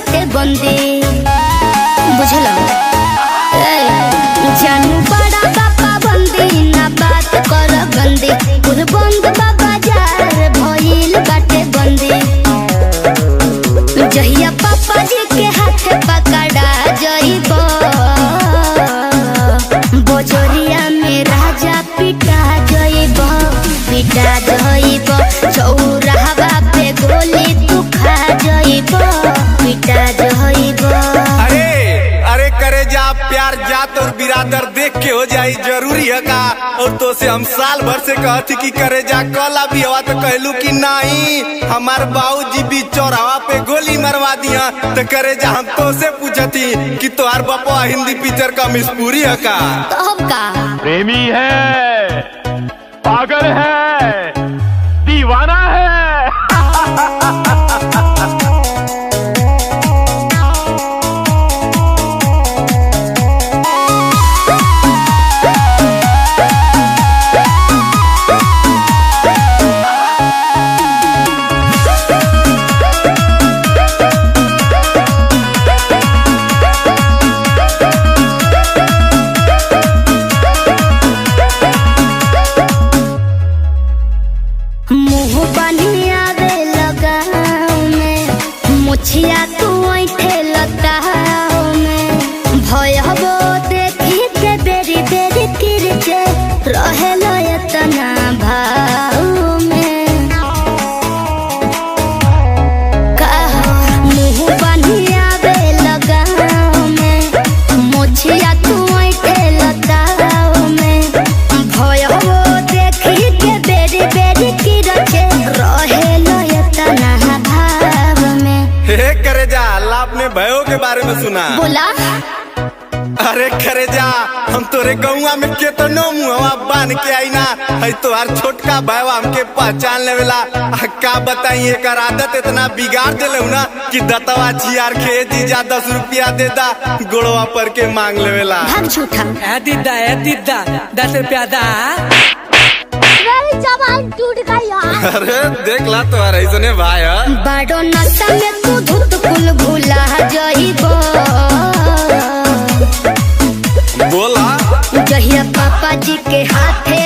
बाटे बंदी। बुझल ए जानू बड़ा बापा बंदी ना बात कर गंदी। कुल बंद बाबा जार भइल बाटे बंदी। जहिया पापा जी के हाथ पकड़ा जइब, बजरिया में राजा पिटा जइब, पिटा जइब। चौराहा पे गोली तू खा जइब, पिटा जइब। अरे अरे करे जा प्यार जात और बिरादर देख के हो जाई जरूरी है का। और तो से हम साल भर से कहती कि करे जा कल अभी हवा तो कहलू कि नहीं हमार बाबूजी भी चौराहा पे गोली मरवा दिया। तो करे जा हम तो से पूछती कि तोहार बपवा हिंदी पिक्चर का मिसपूरी है का। तो हम का प्रेमी है, पागल है, दीवाना है। मुँह बनियावे लगाओ में, मुछिया तू ऐठे लताओ में। भयबो देखी के बेरी बेरी किरचे रहे एतना भाव में। कहो मुँह बनियावे लगाओ में, मुछिया तू ऐठे लताओ में। भयबो देखी के बेरी बेरी किरचे रहे एतना भाव में। हे करे जा अल्लाह अपने भयो के बारे में सुना। बोला अरे करे जा हम तोरे गौआ में केतनो मुहवा बांध के आई ना है तोहार छोटका भाईवा हमके पहचान लेवेला। आ का बताई एकर आदत इतना बिगाड़ देले ना कि दतवा छियार के जीजा 10 रुपया दे दा गोड़वा पर के मांग लेवेला। भाग झूठा। ए दीदा, ए दीदा, 10 रुपया दा। मेरी जबान टूट गई यार। अरे देख ला तोहार ऐसने भाई है। बड़ो नशा में तू धुत कुल भुला जइबो। बोला जहिया पापा जी के हाथे